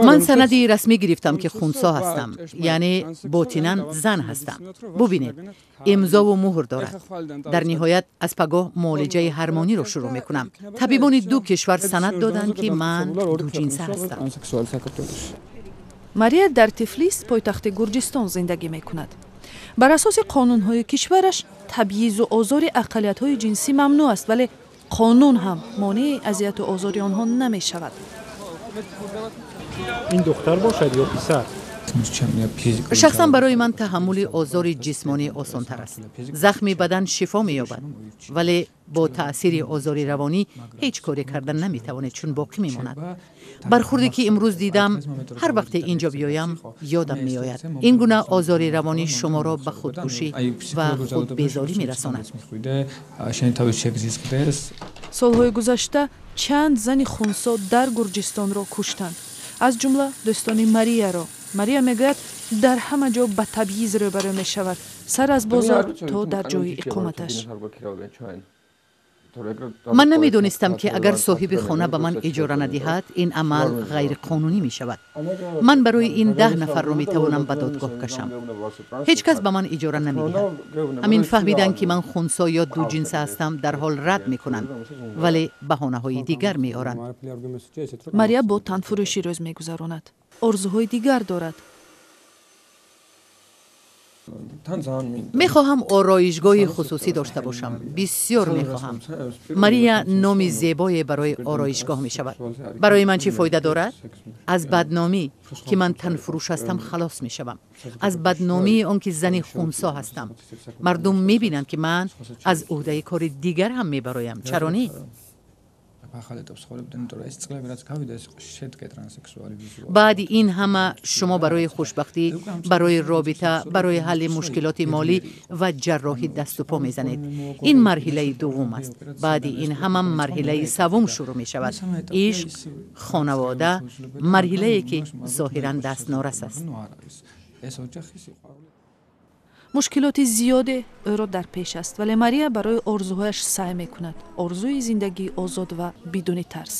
Ман санади расмӣ гирифтам, ки хунсо ҳастам, яъне ботинан зан ҳастам. Бубинед, имзову муҳр дорад. Дар ниҳоят аз пагоҳ муолиҷаи ҳармониро шурӯъ мекунам. Табибони ду кишвар санад доданд, ки ман дуҷинса ҳастам. Мария дар Тифлис, пойтахти Гурҷистон, зиндагӣ мекунад. Бар асоси қонунҳои кишвараш табъизу озори ақаллиятҳои ҷинсӣ мамнӯъ аст, вале қонун ҳам монеи азияту озори онҳо намешавад. Ин духтар бошад ё писар? Шахсан барои ман таҳаммули озори ҷисмонӣ осонтар аст. Захми бадан шифо меёбад, вале бо таъсири озори равонӣ ҳеҷ коре карда наметавонед, чун боқӣ мемонад. Бархурде ки имрӯз дидам, ҳар вақте ин ҷо биёям, ёдам меояд. Ин гуна озори равонӣ шуморо ба худкушӣ ва худбезорӣ мерасонад. Солҳои гузашта чанд зани хунсо дар Гурҷистонро куштанд, аз ҷумла дӯстони Марияро. Мария мегӯяд, дар ҳама ҷо ба табъиз рӯбарӯ мешавад, сар аз бозор то дар ҷои иқоматаш. Ман намедонистам, ки агар соҳиби хона ба ман иҷора надиҳад, ин амал ғайриқонунӣ мешавад. Ман барои ин 10 нафарро метавонам ба додгоҳ кашам. Ҳеҷ кас ба ман иҷора намедиҳад. Ҳамин фаҳмиданд, ки ман хунсо ё дуҷинса ҳастам, дарҳол рад мекунанд, вале баҳонаҳои дигар меоранд. Мария бо танфурӯшӣ рӯз мегузаронад, орзуҳои дигар дорад. Мехоҳам ороишгоҳи хусусӣ дошта бошам, бисёр мехоҳам. Мария номи зебое барои ороишгоҳ мешавад. Барои ман чӣ фоида дорад? Аз бадномӣ, ки ман танфурӯш ҳастам, халос мешавам, аз бадномии он ки зани хунсо ҳастам. Мардум мебинанд, ки ман аз ӯҳдаи кори дигар ҳам мебароям. Чаро не? Баъди ин ҳама шумо барои хушбахтӣ, барои робита, барои ҳалли мушкилоти молӣ ва ҷарроҳӣ дасту по мезанед. Ин марҳилаи дуввум аст. Баъди ин ҳама марҳилаи саввум шурӯъ мешавад: ишқ, хонавода, марҳилае ки зоҳиран дастнорас аст. Мушкилоти зиёде ӯро дар пеш аст, вале Мария барои орзуҳояш саъй мекунад, орзуи зиндагии озод ва бидуни тарс.